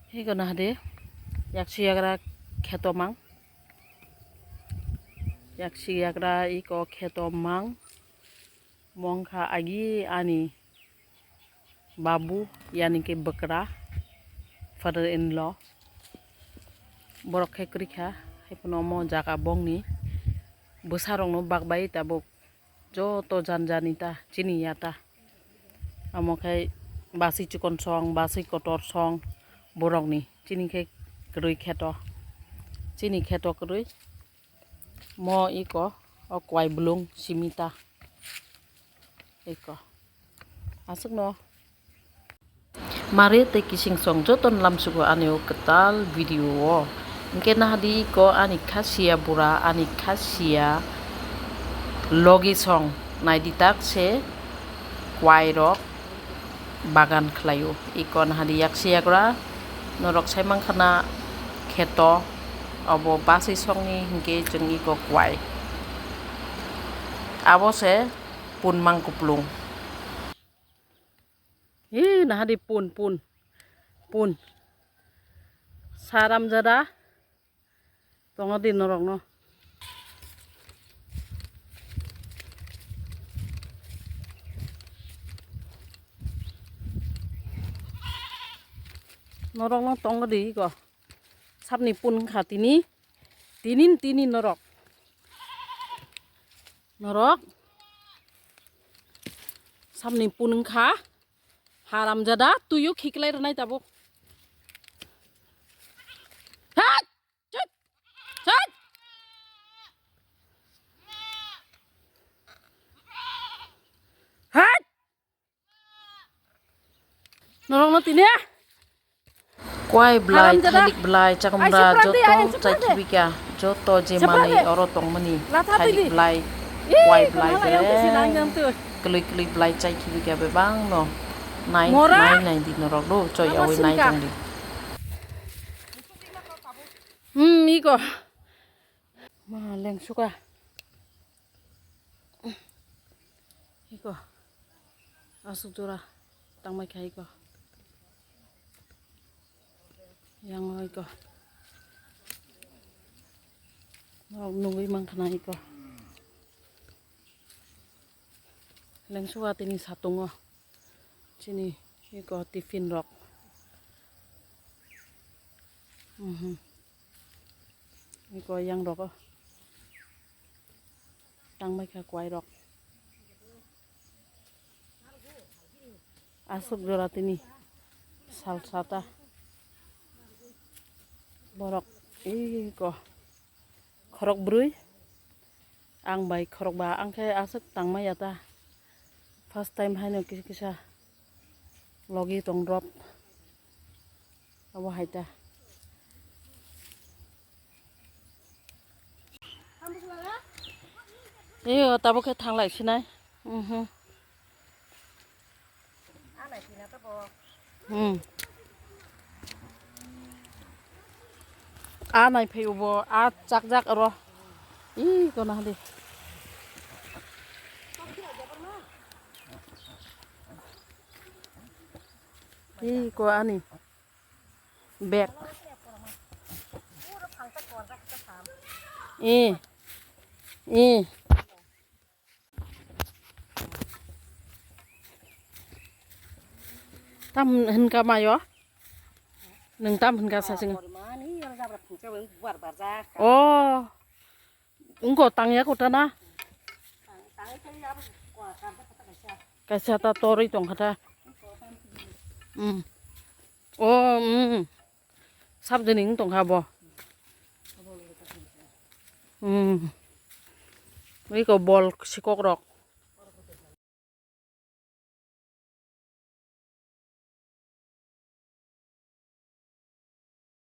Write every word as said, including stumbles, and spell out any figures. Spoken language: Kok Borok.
Iko nahade, yaksi yagra kheto mang. Yaksi yagra iko kheto mang. Mongkha agi ani babu, yani ke bwkra, father in law. Borok khe kwrwi kha, haiphano omo jaga bongni bwsarokno bakbai tabuk. Joto jan jani ta chini ya ta. Amo khe basi chikon song, basi kotor song borokni. Chini khe kwrwi kheto. Chini kheto kwrwi. Mo iko o kwai blung simi ta. Iko. Aswkno. Mare tei kising song joto ni lamsugo ani o kwtal video o. Hinkhe nahadi iko ani khasiya bura, ani khasiya logi song naidi tak se kwai rok bagan khlaio. Iko nahadi yaksi yagra norok sai mankha na kheto obo basi songni hinkhe chwng iko kwai. Abo se pun mang kuplung. Hi nahadi pun, pun, pun. Saram jada tongo di norokno. Norokno tongo di iko. Sapni pun wngkha tini, tinin tini norok. Norok samni punung kha. Haramjada tuyu khiklai rwnai tabuk. Hat! Chut! Chut! Hat! Norokno tini. Kwai blai, haramjada. Thalik blai, chakwmra, joto chai khibika, joto je manwi oro tongmani, thalik blai, kwai blai, kwlwi kwlwi blai chai khibika bebak no. Nai, nai, nai di norok do, choi awi nai tong di. Hmm, iko. Ma lengsuka. Iko. Asuk jora tangmai kha iko. Yang iko. Norok nugui mankha na iko. Lengsuka tini satungo. Chini iko tiffin rok. Mhm. Iko yang rogo. Tangbai kha kwai rok. Aswk jora tini sal sata. Borok iko khorok brwi. Ang bai khorok ba ang khe aswk tangmaya ta. First time haino kisa kisa logi tong drop. Abo hai ta. Iyo, tabuk khe thanglai sinai. Mhm. Hmm. A nai phai ubo, a chak jak oro. Ih, kona hadi. Ih, ko ani. Bag. Eh. Eh. Tam hinka mayo? Nung tam hinka sasing. Oh. Ungko tangya kota na? Kaisa ta torwi tongkha ta. Hmm. Oh, hmm. Sabjani wng tongkha bo. Hmm. Iko bol sikok rok.